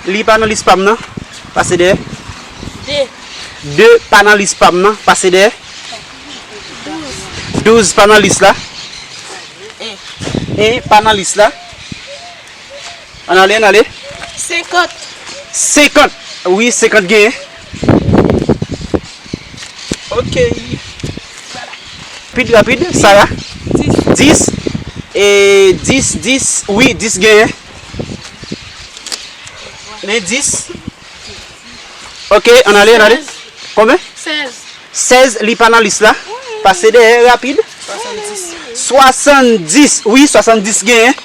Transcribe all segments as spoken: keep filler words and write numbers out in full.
Li pa nan lis pa m nan. Pase dèyè. De. De pa nan lis pa m nan. Pase dèyè. Douz pa nan lis la. En. En pa nan lis la. Ann ale, ann ale. Senkant. Senkant. Wi, senkant genyen. Ok. Rapid, rapid, Sarah. Dis. Dis. E dis, dis, wi, dis genyen. Men dis. Ok, ann ale, ann ale. Konbyen? Sèz. Sèz, li pa nan lis la. Pase dèyè, rapid. Swasanndis. Swasanndis, wi, swasanndis genyen.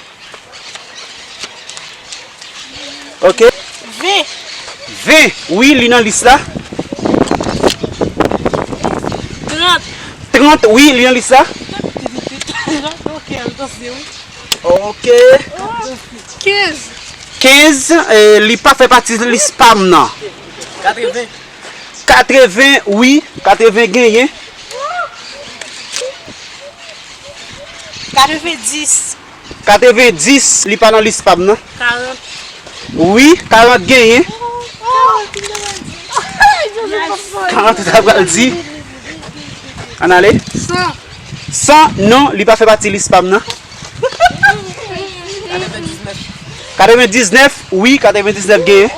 Ok. Ven. Ven, wi, li nan lis la. Trant. Trant, wi, li nan lis la. Ok, attention, wi. Ok. Kenz. Kenz, eh, li pa fè pati lis pa m nan. Katreven. Katreven, wi, katreven genyen. Katrevendis. Katrevendis, li pa nan lis pa m nan. Karant. Wi, karant genyen. Karant ou ta pral di. Ann ale. San. San, non, li pa fè pati lis pa m nan. Katrevendiznèf, wi, katrevendiznèf genyen.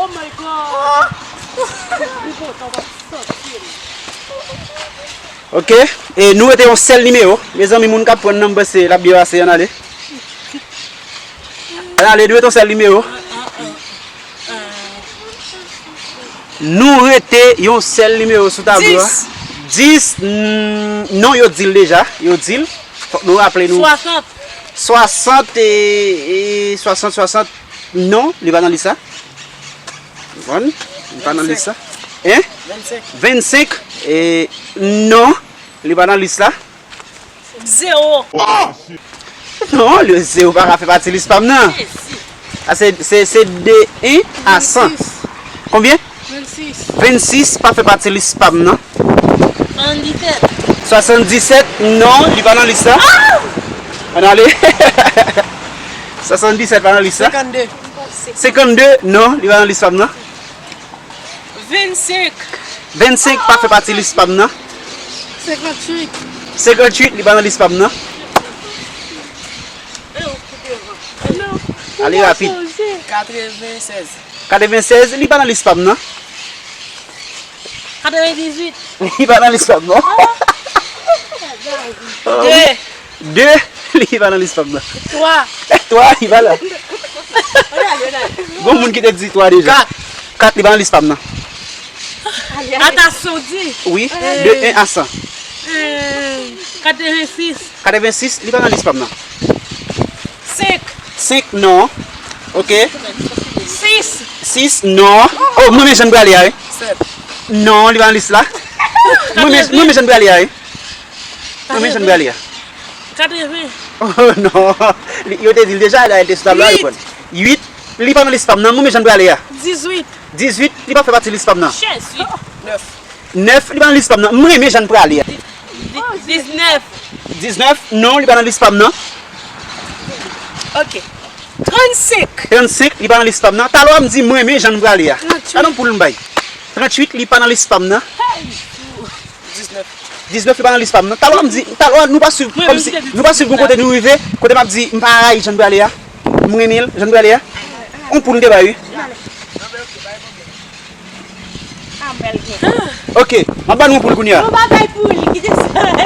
Ok, e nou rete yon sèl nimewo. Mezanmi, moun k ap pran nan, m panse l ap byen pase, ann ale. Ann ale, nou rete yon sèl nimewo. Nou rete yon sèl nimewo sou tablo a. Dis. Dis, mm, non, yo di l deja. Yo di l. Fòk nou raple nou. Swasant. Swasant e, e swasant, swasant. Non, li pa nan lis la. Konprann? Li pa nan lis la. Hein? Vennsenk. Vennsenk. E, non, li pa nan lis la. Zewo. Non, le zewo pa ka fè pati lis pa m nan. Jezi. A, se, se, se de en a san. Vennsis. Konbyen? Vennsis. Vennsis pa fè pati lis pa m nan. Swasanndisèt. Swasanndisèt, non, li pa nan lis la. Ah! Ann ale. Swasanndisèt pa nan lis la. Senkannde. Senkannde, non, li pa nan lis pa m nan. Vennsenk. Vennsenk pa fè pati lis pa m nan. Senkantuit. Senkantuit, li pa nan lis pa m nan. Ale rapid. Katrevensèz. Katrevensèz, li pa nan lis pa m nan. Katrevendizuit. Li pa nan lis pa m nan. De. De, li pa nan lis pa m nan. Twa. Twa, li pa la. Gon moun ki te di twa deja. Kat. Kat, li pa nan lis pa m nan. Ata san di. Wi, de en a san. Katrevensis. Katrevensis, li pa nan lis pa m nan. Senk. Senk, non. Ok. Sis. Sis, non. Oh, mwen menm jan m prale a, wi. Sèt. Non, li pa nan lis la. Mwen menm, mwen menm jan m prale a, wi. Mwen menm jan m prale a. Katreven. Oh, non. Li, yo te di l deja, dayè, l te sou tablo a, li konn. Uit. Uit, li pa nan lis pa m nan, mwen menm jan m prale a. Dizuit. Dizuit, li pa fè pati lis pa m nan. Jezi. Nèf. Nèf, li pa nan lis pa m nan. M renmen jan n prale a. Di-, di-, diznèf. Diznèf, non, li pa nan lis pa m nan. Ok. Trannsenk. Trannsenk, li pa nan lis pa m nan. Talè w ap di m renmen jan n prale a. Tranntuit. Gade yon poul m bay. Tranntuit, li pa nan lis pa m nan. Diznèf. Diznèf, li pa nan lis pa m nan. Talè w ap di, talè w nou pa swiv, kòmsi nou pa swiv bon kote nou rive, kote m ap di m pa rayi jan n prale a. M renmen l, jan n prale a. Yon poul m te bay, wi. Ah, mwen l gen. Ok, m ap ba nou yon poul kounye a. Nou pa bay pou li, kite sa ale.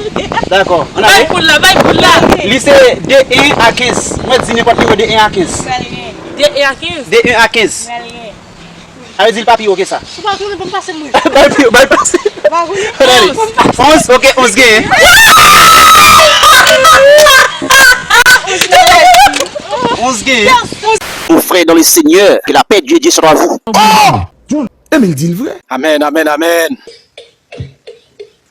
Dakò, ann ale. Bay poul la, bay poul la. Li se de en a kenz. Mwen di nenpòt nivo de en a kenz. Mwen l gen. De en a kenz. De en a kenz. Mwen l gen. Sa vle di l pa pi wo ke sa. Ou pa konnen pou m pase mwen. Bay pi, bay pase. Ann ale. Onz, ok, onz genyen. Onz genyen. Mon frère dans le Seigneur, que la paix de Dieu soit à vous. Oh! John, e men l di l vre. Amen, amen, amen.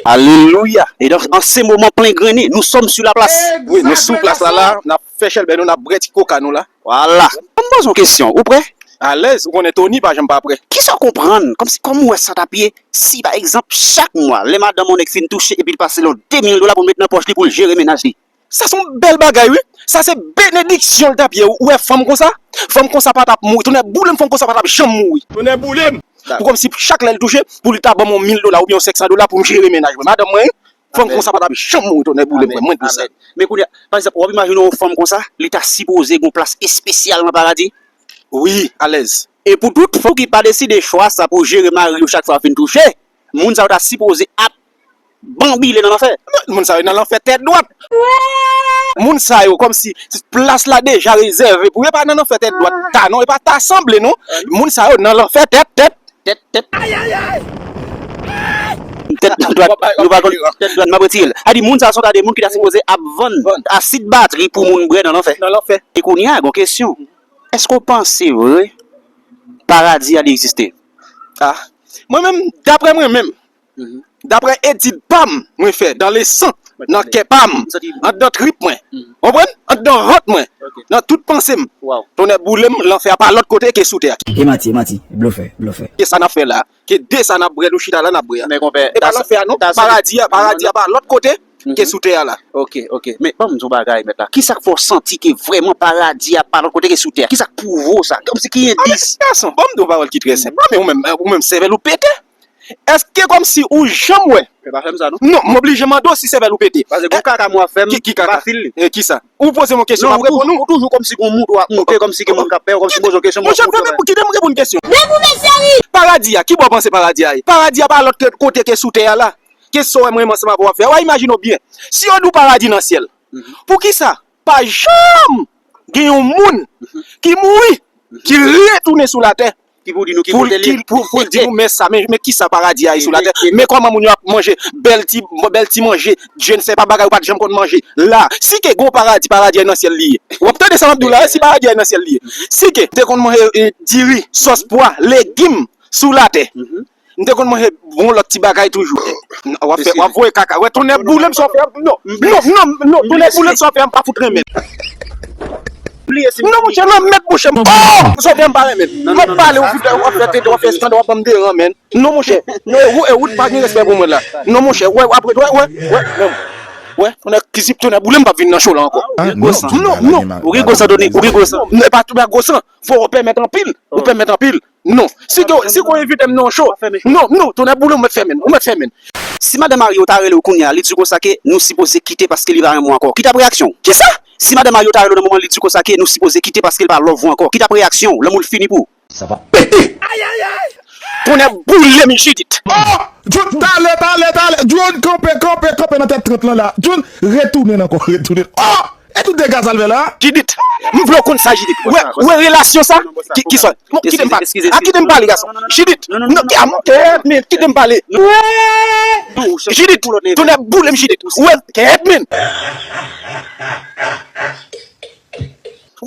Alelouya. E donk, an se moman plen grennen, nous sommes sur la place. Wi, nou sou plas la, la, n ap fè chèlbè nou, n ap bwè ti koka nou la. Vwala. Ban m poze yon kesyon, ou prè? Alèz, ou konnen Tony pa janm pa prè. Kisa w konprann, kòmsi, kòman w wè sa t ap ye, si, pa egzanp, chak mwa, lè madanm yon nèg fin touche epi l pase l yon de mil dola pou l met nan pòch li pou l jere mennaj li? Sa se yon bèl bagay, wi. Sa se benediksyon l t ap ye. Ou wè fanm konsa? Fanm konsa pa t ap mouri. Tonnè boule m, fanm konsa pa t ap janm mouri. Tonnè boule m! Pou kòmsi chak lè l touche, pou li ta ban m yon mil dola oubyen yon senk san dola pou m jere mennaj mwen. Madanm mwen, fanm konsa pa t ap janm mouri, tonnè boule m, mwen di sa. Men kounye a, pa egzanp, w ap imajine yon fanm konsa, li ta sipoze gen yon plas espesyal nan paradi? Wi, alèz. E pou tout fanm ki pa deside chwa sa pou jere mari yo chak fwa yo fin touche, moun sa yo ta sipoze ap banbile nan lanfè. Moun sa yo nan lanfè tèt dwat. Moun sa yo kòmsi plas la deja rezève pou yo, e pa nan lanfè tèt dwat ta non, e pa ta sanble non. Moun sa yo nan lanfè tèt, tèt, tèt, tèt. Tèt dwat, nou pa konn, tèt dwat, m ap retire l. Sa di moun sa yo se ta de moun ki ta sipoze ap vann asid batri pou moun bwè nan lanfè. Nan lanfè. E kounye a, gon kesyon. Èske w panse vre paradi a li egziste? Ah, mwen menm, daprè mwen menm, daprè etid pa m, mwen fè dan lesan, nan kè pa m, anndan trip mwen, konprann? Anndan vant mwen, nan tout panse m, tonnè boule m, lanfè a pa lòt kote ke sou tè a. E manti, e manti, blofè, blofè. Ke sa n ap fè la, ke de sa n ap bwè, nou chita la n ap bwè a. E pa lanfè a non, paradi a, paradi a pa lòt kote ke sou tè a la. Ok, ok. Men ban m di w bagay, mèt la. Kisa k fè w santi ke vrèman paradi a pa lòt kote ke sou tè a? Kisa k pwouve w sa? Kòmsi ki endis? Gason, ban m di w yon pawòl ki trè senp. Ban m, ou menm, ou menm sèvèl ou pete. Èske kòmsi ou janm wè? E pa fè m sa non. Non, m oblije mande w si sèvèl ou pete. Paske gon kaka mwen ap fè m, ki kaka? M pa fil li. E kisa? Ou poze m yon kesyon, m ap reponn ou. Ou toujou kòmsi gon moute w ap moute, kòmsi gen moun k ap pè w, kòmsi m poze w kesyon, m ap moute w. Monchè, kite m reponn kesyon. Paradi a, ki bò w panse paradi a ye? Paradi a pa lòt ke, kote ke sou tè a la. Kesyon w wè mwen menm ansanm avè w ap fè a, w a imajine w byen. Si yo di w paradi nan syèl, poukisa pa janm gen yon moun ki mouri, ki retounen sou latè, ki pou di nou ki kote l ye, pou, pou l di nou, men sa, men, men kisa paradi a ye sou latè, men kòman moun yo ap manje bèl ti, bèl ti manje, je ne sais pas, bagay ou pa t janm konn manje la. Si ke gon paradi, paradi a nan syèl li ye. W ap tande sa m ap di w la, si paradi a nan syèl li ye. Si ke te konn manje, e, diri, sòs pwa, legim sou latè. M te konn manje bon lòt ti bagay toujou. W ap fè, w ap voye kaka. Wè, tonnè boule m, sa w fè, non, non, non, non, tonnè boule m, sa w fè, m pa fout renmen. Non, monchè, non, mèt bouch m. Oh! Sa w fè, m pa renmen. M ap pale, w ap fè tete, w ap fè eskandal, w ap ban m deran, men. Non, monchè. Non, e wout, e wout pa gen respè pou mwen la. Non, monchè, wè, wè, wè, wè, wè, tonnè kizip, tonnè boule m, m p ap vin nan show la ankò. Non, non, non. Ou gen gwo san, Tony, ou gen gwo san. Non, e pa tout bagay gwo san. Fò w pèmèt anpil. Ou pèmèt anpil. Non. Si ke, si ke w envite m nan yon show. Non, non, tonnè boule m, ou mèt fèmen. Ou mèt fèmen. Si madanm mari w ta rele w kounye a, li di w konsa ke nou sipoze kite paske li pa renmen w ankò, ki t ap reyaksyon w? Kisa? Si madanm mari w ta rele w nan moman, li di w konsa ke nou sipoze kite paske l pa love ou ankò, ki t ap reyaksyon w? Lanmou l fini pou ou. Sa va pete! Tonnè boule m, Jidit. Oh! Jun, talè, talè, talè. Jun, kanpe, kanpe, kanpe nan tèt trant lan la. Jun, retounen ankò, retounen. Oh! E tout dega sa l fè la? Jidit, m vle w konn sa, Jidit. Wè, wè relasyon sa? Ki, kisa? Non, kite m pale. A, kite m pale, gason. Jidit, non, kèt, men, kite m pale. Jidit, tonnè boule m, Jidit. Wè, kèt, men.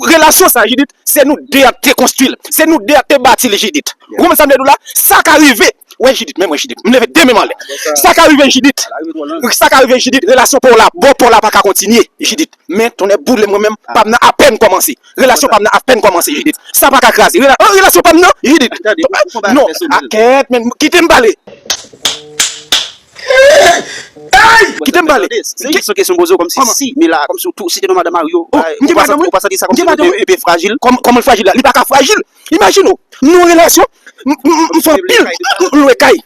Relasyon sa, Jidit, se nou de a te konstwi l. Se nou de a te bati l, Jidit. Ou konprann sa m vle di w la? Sa ka rive. Wè Jidit, men mwen Jidit. M leve de men m anlè. Sa ka rive Jidit. Sa ka rive Jidit. Relasyon pa w la, bò pa w la pa ka kontinye, Jidit. Men tonnè boule m, mwen menm, pa m nan apèn kòmanse. Relasyon pa m nan apèn kòmanse, Jidit. Sa pa ka kraze. Rela-, oh, relasyon pa m nan, Jidit. Non, akèt, men kite m pale. Kite m pale. Se yon kesyon, kesyon poze w kòmsi, si, men la, kòmsi w tou, si te nan madanm mari w, ou pa santi sa kòmsi ou enpe frajil? Kòman l frajil la? Li pa ka frajil. Imajine w, nan yon relasyon, m, m, m, m fè anpil, m, m lwe kay,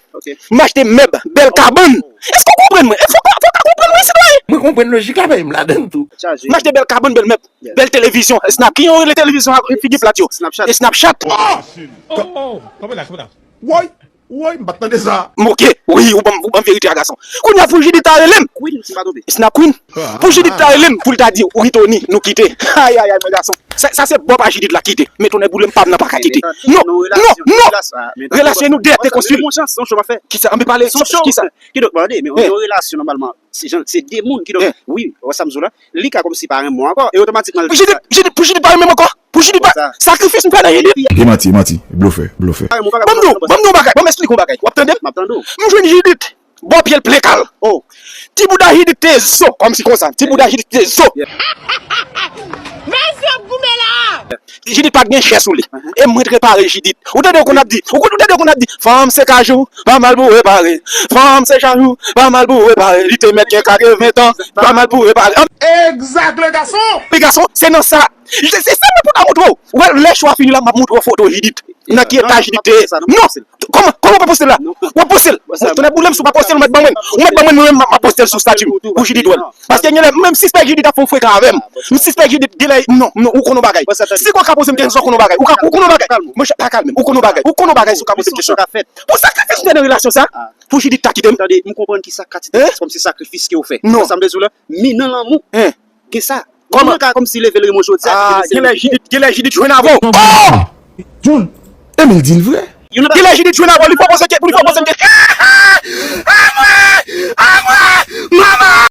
m achte mèb, bèl kabann. Èske w konprann mwen? Èske w ka, èske w ka konprann mwen, sitwayen? Mwen konprann lojik la, men m ladan l tou. M achte bèl kabann, bèl mèb, bèl televizyon, Snap, ki yo rele televizyon a figi plat yo? Snapchat. E Snapchat. Oh, shit. Oh, oh, kanpe la, kanpe la. Woy, woy, m pa t tande sa. M oke. Wi, ou ban m, ou ban m verite a, gason. Kounye a pou Jidit ta rele m. Queen, si m pa twonpe. Snap Queen. Pou Jidit ta rele m, pou l ta di, wi, Tony, nou kite. Ay, ay, ay, mwen gason. Sa, sa se bò pa Jidit la kite. Men tonnè boule m pa m nan pa ka kite. Non, non, non. Relasyon nou de te konstwi. Kisa, ann pale, kisa? Kidonk, tande, men yon relasyon nòmalman, se jan, se de moun, kidonk, wi, wè sa m di w la, li ka kòmsi pa renmen w ankò, e otomatikman l... Jidit, Jidit, pou Jidit pa renmen m ankò? Pou Jidit pa, sakrifis m fè nan Jidit. E manti, e manti, blofè, blofè. Ban m di w, ban m di w yon bagay, ban m esplike w yon bagay, w ap tande m? M ap tande w. M jwenn Jidit. Bò pye l plen kal. Oh. Ti bouda Jidit te zo, kòmsi konsa. Ti bouda Jidit te zo. Mèsi ap goumen la. Jidit pa t gen chè sou li. E mwen t repare Jidit. Ou tande yo konn ap di, ou konn, ou tande yo konn ap di, fanm se kajou, pa mal pou repare. Fanm se kajou, pa mal pou repare. Li te mèt gen katreven tan, pa mal pou repare. An- Egzak, le gason. Le gason, se nan sa. Se, se sa mwen pou ta montre w. Ou wè, lè show a fini la, m ap montre w foto Jidit. Nan ki eta Jidit te ye. Non. Kòman, kòman w pa poste l la? W ap poste l. Tonnè boule m, si w pa poste l, ou mèt ban mwen. Ou mèt ban mwen, mwen menm, m ap poste l sou stati m. Pou Jidit wè l. Paske gen lè, menm sispèk Jidit ap fè w frekan avè m. M sispèk Jidit, gen lè, non, non, ou konn yon bagay. Si w ka poze m kesyon, ou konn yon bagay. Ou ka, ou konn yon bagay. Monchè, pa kalme m. Ou konn yon bagay. Ou konn yon bagay, si w ka poze m kesyon. Pou sa k ap fèt nan relasyon sa, pou Jidit ta kite m. Tande, m konprann ki sa k ka ti kòm se sakrifis ke w fè. Non. Sa m bezwen la, men nan lanmou. Gen sa. Kòman? Kòman ka kòmsi leve l remon jodi a? Ah, gen lè Jidit, gen lè Jidit jwenn avè w. Oh! John, Emil di l vre. Gen lè Jidit jwenn avè w, li fè w poze ke, li fè w poze ke. Anmwe! Anmwe! Manman!